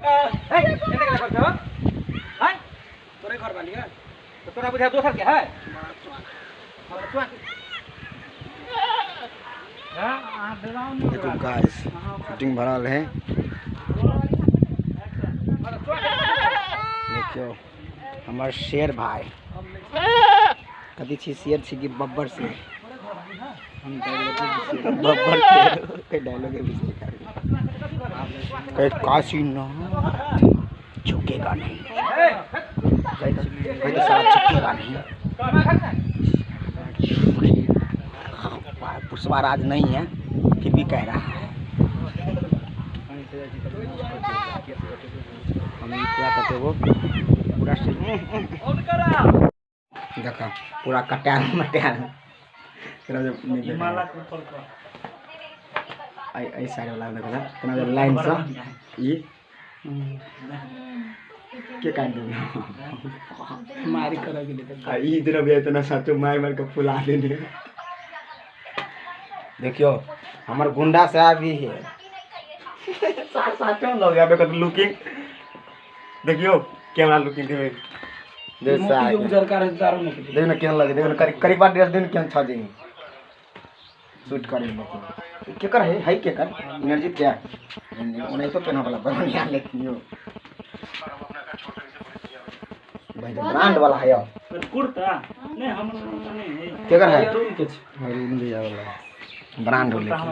ए एने के कर छो हां तोरे घर वाली है तो तोरा बुझा दोसर के है देखो गाइस शूटिंग भरल है। देखियो हमार शेर भाई कथी छी शेर छी कि बब्बर शेर हम बब्बर शेर के डायलॉग है कहे काशी ना झुकेगा नहीं कहे तो साला झुकेगा नहीं। पुष्पा राज नहीं है फिर भी कह रहा है। हम क्या कहते वो पूरा देखा पूरा कटाल मटाल साइड वाला देखा केना लाइन से ई के काट देना मारी कर गेलै आ ई इधर भी इतना साचो मार मार के फुला देने। देखियो हमर गुंडा साहब भी है साचो लग गया देखो लुकिंग देखियो कैमरा लुकिंग देवे देख मोती उजर का रहे दारू में देखो ना केहन लगे देखो ना करीब ड्रेस दिन केहन छ जे शूट करे लेकिन केकर है है केकर एनर्जी क्या ओने तो पहना वाला बढ़िया लेकिन यो भाई तो ब्रांड वाला है यो कुर्ता नहीं हम नहीं है केकर है रूम के छै रूम भैया वाला ब्रांड हो लेकिन